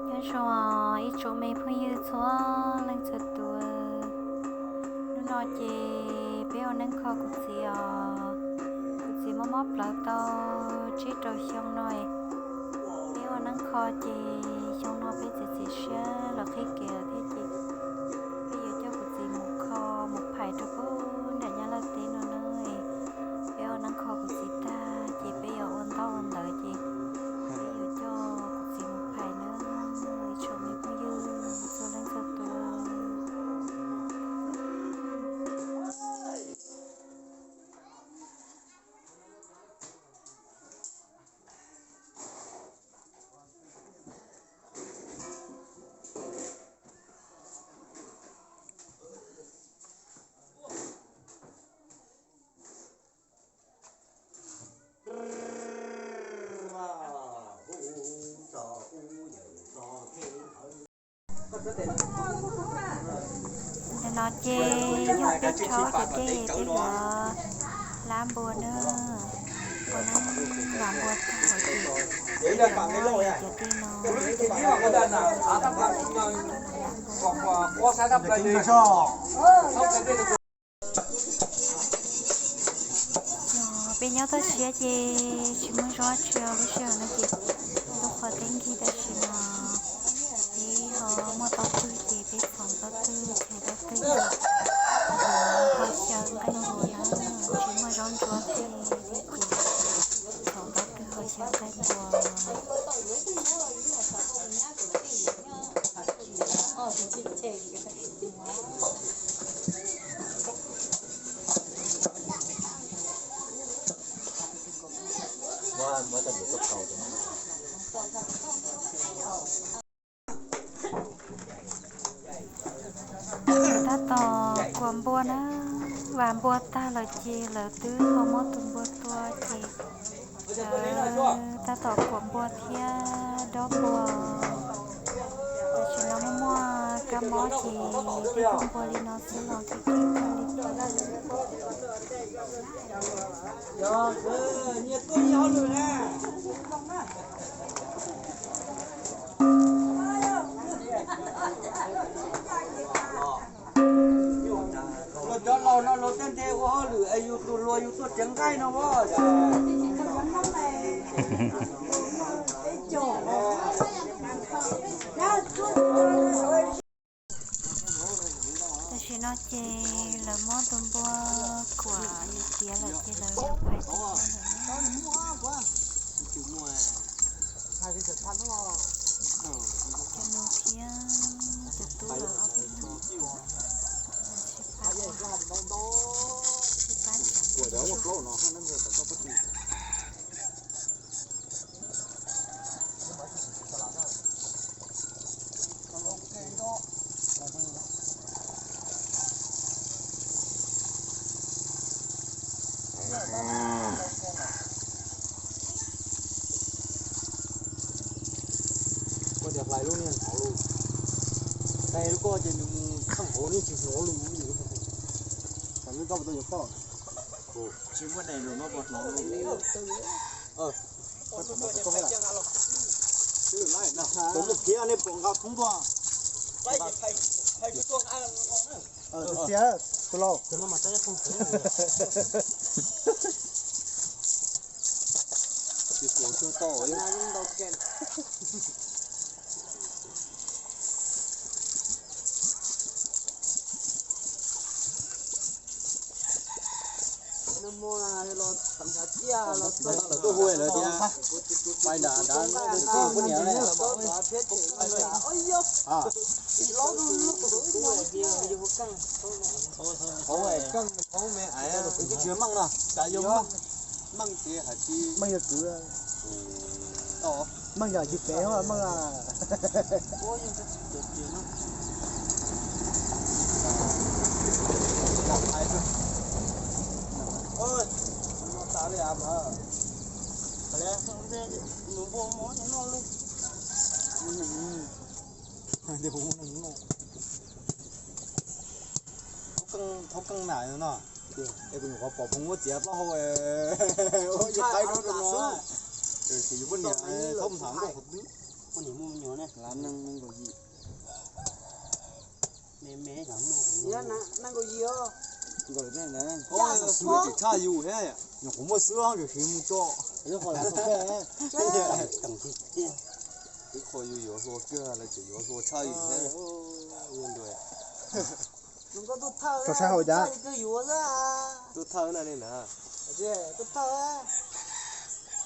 Nyob zoo ib tsoom me phooj ywg txhua leej txhua tus, hnub no ces peb ua neeb kho kuv txiv os. Kuv txiv mob mob plawv tau tsib rau xyoo no, peb ua neeb kho ces xyoo no peb txiav txim siab los qhib kev lawm thiab ces peb yuav coj kuv txiv mus kho mus phais rau pub nram Nyab Laj teb no na. Peb ua neeb kho kuv txiv tag ces peb yuav ua ntaub ua ntawv ces peb yuav coj kuv txiv mus phais na. Ib tsoom me phooj ywg txhua leej txhua tus. Nim no ces yog peb rhaub cov dej peb yuav lab npua na. Ua neeb vam npua tag ces peb yuav lab cov dej no. Peb nyob toj siab ces tsis muaj zaub tsi, lub sij hawm no ces lub qhov teeb nkig tab sis mas peb ho muaj taub twg ces peb txhoov taub twg, txhoov taub twg ces ho xyaw nqaij npua na, tsis muaj zaub ntsuab tej ces txhoov taub twg ho xyaw nqaij npua. Tab tom kuam npua na, vam npua tag lawm ces lawv twb ho muab tus npua tua ces lawv tab tom kuam npua thiab dob npua. Tam sim no muaj muaj kab mob ces tej tug npua li no xwb los kib kib kawg li. Los cov laus no los tej ntse ua hauj lwm es yus tus hluas yus tuaj tsev nqaij no as. Tam sim no ces lawv muab tus npua kuam yus tiav lawm ces lawv yuav phais tus npua lawm na. Cov nus thiab cov tub lawv ob peb tug, lawv sib pab, sib pab cov. Koj tias hlais lub niag hnov lus, hlais lub koj ces nws mus txheej hauv nws tsis hnov lus li. Tam lub koj puas tau yuav poj? Tsis muaj neeg lus no puas hnov lus? Tus mus khiav nej pom nqa thoob tuaj. Tiag, tus laus. Tsis hnov tau. Lawv tuaj hu lawv tias pais nram nrad, poj niam ne. Hauv keej hauv me ais, tsis yog meej no, cas yog meej, meej ces hais tsis meej yog kwv. Meej yog yig pem meej a. Thaub keej nam no, es kuv nyuam qhuav pom phoov ua txiav plaub hau, yog qaib rau no, yus poj niam thaub tham nkauj qhov twg. Lav neeg nees nkaum yim. Me me, nees nkaum yim os. Nkaum yim, tshaj yus thiab. Nyuam qhuav muaj xwb, tseem siv mus tso. Ib qho yus yuav hlua kawg, lawv tseem yuav hlua tshaj yus thiab. Tso sab hauv cas. Tuaj thawj na li na.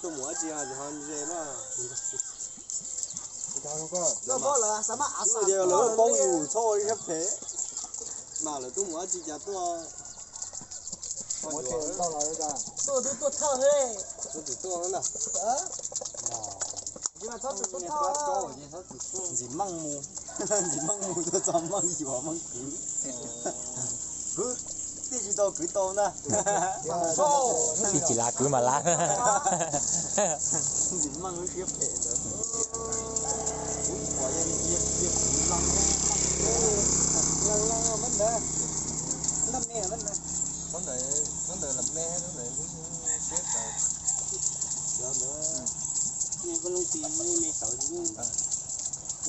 Tuaj mus dab tsi ho ze na. Lawv paub yus txhob ua siab phem. Mas lawv tuaj mus dab tsi cas tuaj. Tuaj, tuaj thawj. Tuaj tsis tuaj na. Ntxiv meej mus, ntxiv meej mus tuaj txog meej yuav meej kwv. Kwv, tij tsis tau kwv tau na. Tij tsis lav kwv mas lav. Ntxiv meej lub siab phem ntawd. Kuv pom yog kwv leej, leej leej me ntawd. Txhob ntawd, txhob ntawd lam me, txhob ntawd siab tawv. Cov ntawd, nej koj leej txiv me tawv.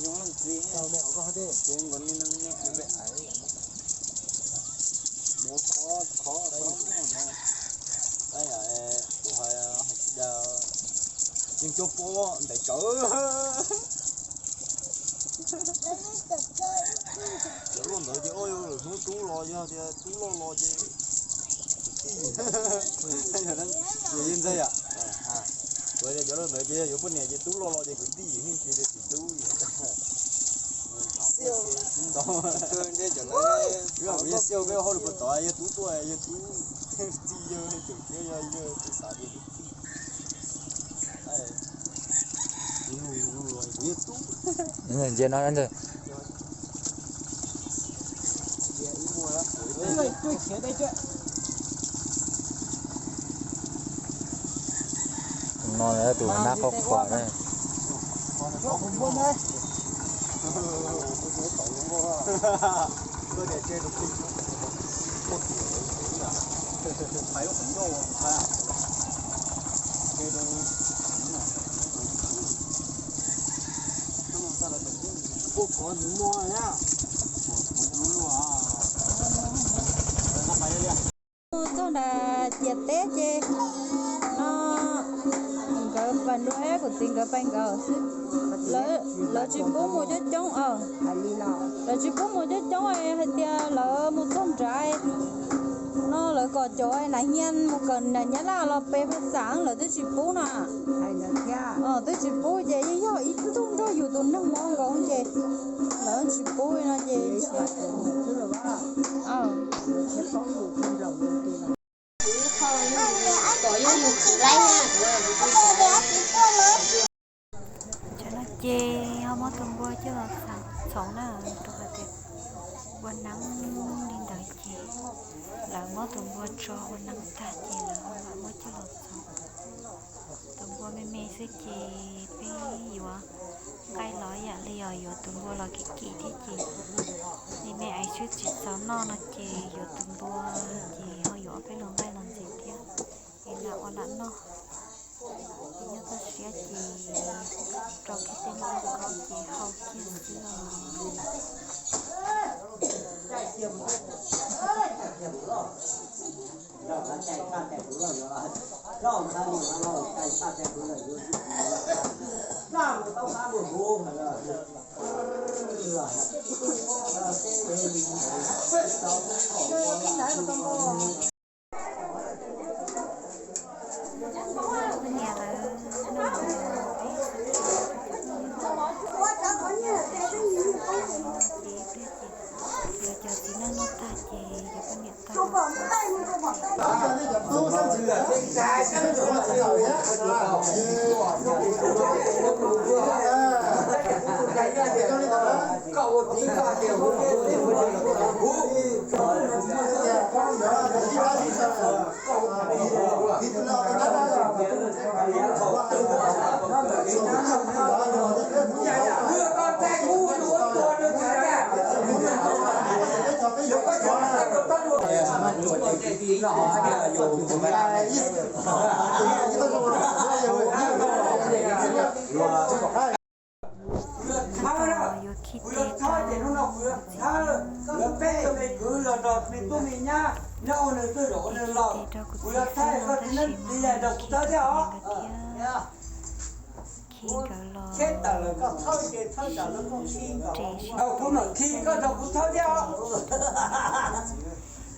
Zoo leej txiv, me os koj dej, nkaus me neeg me. Ua khov khov, kuv hais tsis dag, yeej cov pob ntais tsawv. Cov loj ntawd ces hnub tub los, yog tias tub loj los ces tij. Yog ntxawg yom, kuv tias cov loj ntawd ces yuav poj niam ces tub loj los ces kwv tij, yeej tsis tias txiv tub. Kuv yog xib hwb peb hauj lwm puag tod, yog tub tuaj yog tub, txij yawg tseem thiab, yog yawg tseem xav tias tub txij. Ntsia no. Tus no tus nab qhuav qhuav na. Mus txog nram ciam teb ces no nkawd pais nrog kuv txiv nkawd pais nkawd xwb. Lawv tsis pub mus coob coob os. Lawv tsis pub mus coob coob hais tias lawv mus txog nrad no lawv kom cov nas hia mus kawm nas nyab laj los pe phaj xam lawv twb tsis pub no. Twb tsis pub ces yeej yog ib tug nrog yus tus neeg mob nkaus ces lawv tsis pub no ces Tam no ces ho muab tus npua coj los txhoov na, rau qhov tias ua neeb li ntawd ces lawv muab tus npua tso ua neeb tag ces lawv ho mam muab coj los txhoov. Tus npua me me xwb ces peb yuav nqaij los yam li os, yuav tus npua los kim kim thiab ces me me aiv xwb tsis txaus noj no ces yuav tus npua ces ho yuav ob peb lub nqaij los ntxiv thiab. Es lam ua lam noj, es nyob toj siab ces rau kiag tej nqaij ko ces hau kiag xwb os. Niam lawv noj mov, ces pliag ces yog cov txiv neej noj tag ces yog poj niam tag. Me tub me nyab, nyob ua nws twj zaum ua nws los, kuv yuav thawb koj txiv neeb txiv yaig nrog kuv thawb thiab os. Khi nkawd los khi rau kuv mam khi koj nrog kuv thawb thiab os.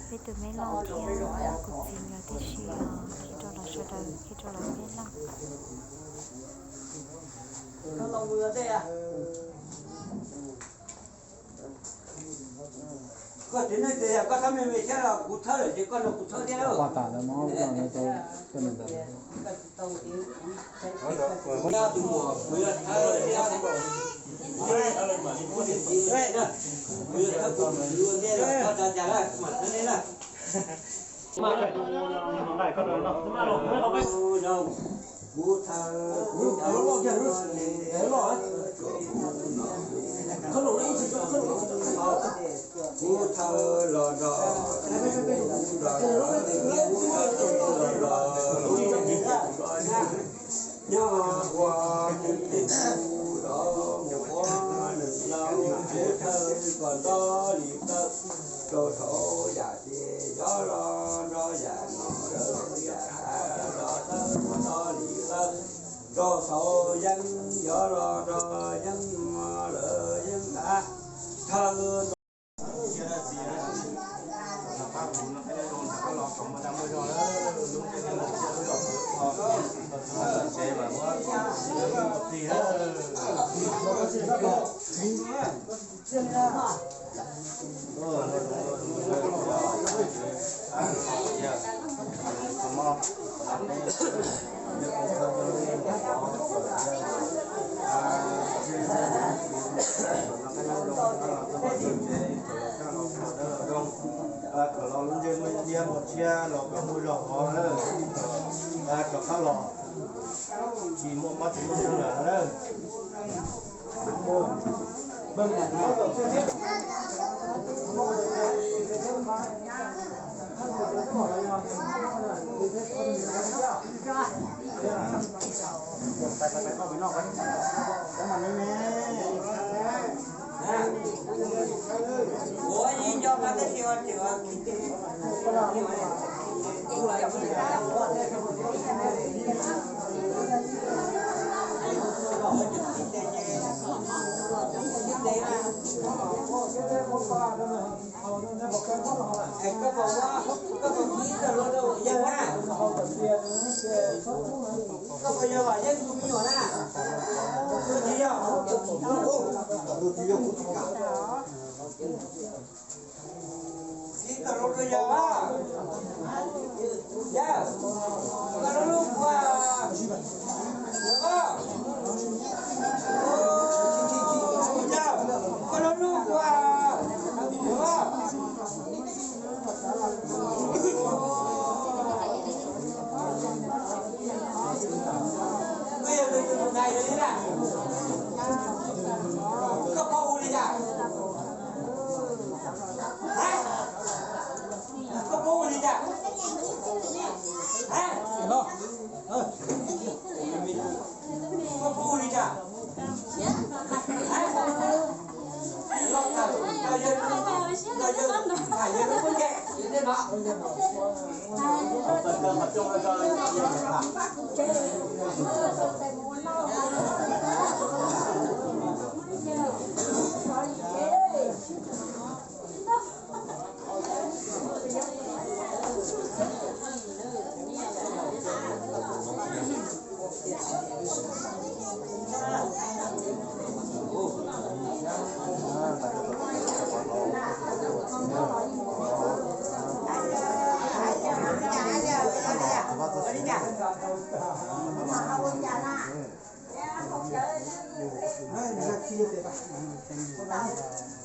Peb tus me laus thiab kuv txiv nkawd tib si khi rau los sawv daws khi rau los peb leej. Koj txiv neeb txiv yaig koj thawb me me thiab los kuv thawb lawm ces koj nrog kuv thawb thiab. Kuv thawb, kuv thawb, kuv thawb los rau, kuv thawb los rau, nyob ua nws tes kuv los mus ua nws laus, kuv thawb kom nto li tawm rau saum yam ces yog los nrog yam no lawm, yam los thawb kom nto li tawm rau saum yeeb, yog los nrog yeeb no lawm, yeeb thawb. Kom los lub ntsej muag thiab muaj tshiab los kom muaj zog hov lawm, rov qab los tsis muaj mob tsis muaj nkeeg lawm. Koj puas muab, koj puas khi ib txoj hlua rau yawg na? Koj puas yog Vam Yeeb tus me nyuam na? Koj tsis yog. Khi txoj hlua rau yawg na. Yawg, koj lub lub kua. Yawg, koj lub lub kua. Koj yog tus tus tus ntxhais li na. Koj paub hu li cas? Koj paub hu li cas? Koj paub hu li cas?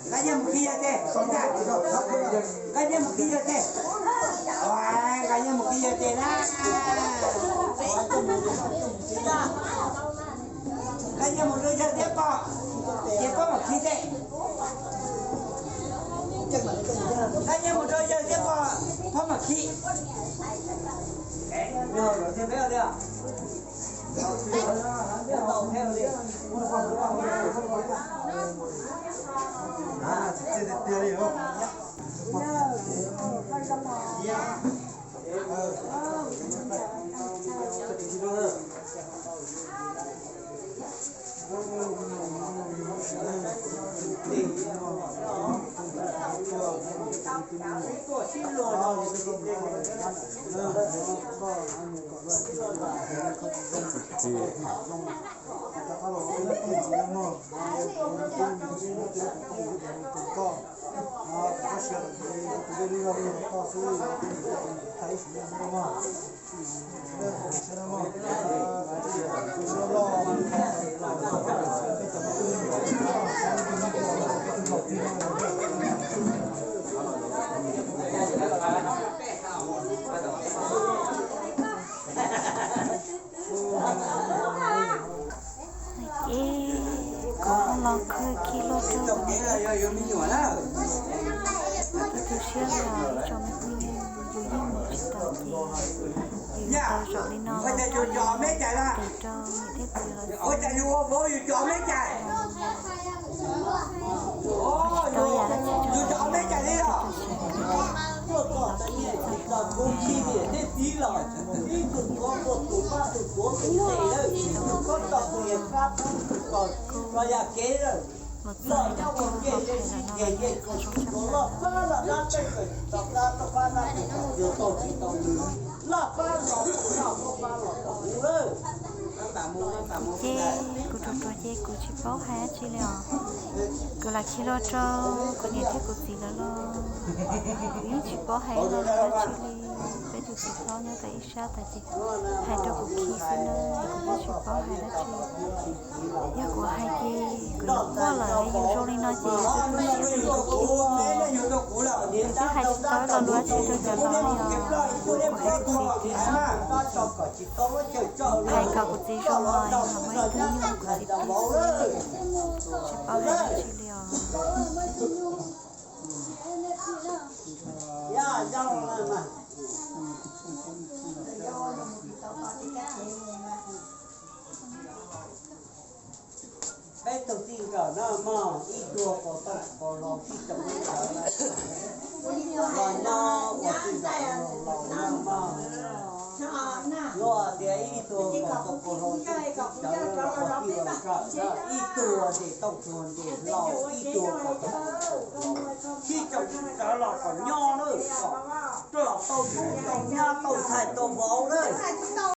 Nqa nyiaj mus khi yawg tes, nqa nyiaj mus khi yawg tes, nqa nyiaj mus khi yawg tes na. Nqa nyiaj mus rau yawg thiab pog, ces pog mam khi tes. Nqa nyiaj mus rau yawg thiab pog, pog mam khi. Ces kuv los khawb khi loj rau kuv niam thiab kuv txiv, kuv tu siab li os ib tsoom me phooj ywg, yus yeej mus tsis tau ces yus yuav tau zaum li no los tes rau niam thiab txiv los xwb. Tsis tau yam dab tsi rau kuv, tu siab kawg los khi txog no. Kuv los txog rau hauv pem no los yog ib qho zoo tshaj plaws. Ces kuv ruam ruam ces kuv tsis paub hais dab tsi li os. Kuv lam khi loj rau kuv niam thiab kuv txiv lawv los kuv yeej tsis paub hais los dab tsi li. Peb tus txiv hlob nyob tau ib sab tas ces hais rau kuv khi xwb na, kuv twb tsis paub hais dab tsi. Yog kuv hais ces kuv yuav quaj lawm, yus zoo li no ces yus tu siab li, yus tu siab ces yus twb hais tsis tau lo lus dab tsi rau cov laus li os. Kuv hais kuv txiv tiag, hais kom kuv txiv zoo los yus mam muaj ib tug nyuj kuv txiv tiag xwb, tsis paub hais dab tsi li os. Peb tug txij nkawm na mog, ib tug pos toj pos hlau, txij tsoom tub sawv los nyob ua txij nkawm laus na mog. Luag tias ib tug pos toj pos hlau, txij tsoom tub sawv los ua tij laug sawv, ib tug ces toj tsuag ntses hlau, ib tug pos toj pos hlau, txij tsoom tub sawv los kom nyob lawm, kom los tau tub tau nyab tau ntxhais tau vauv lawm.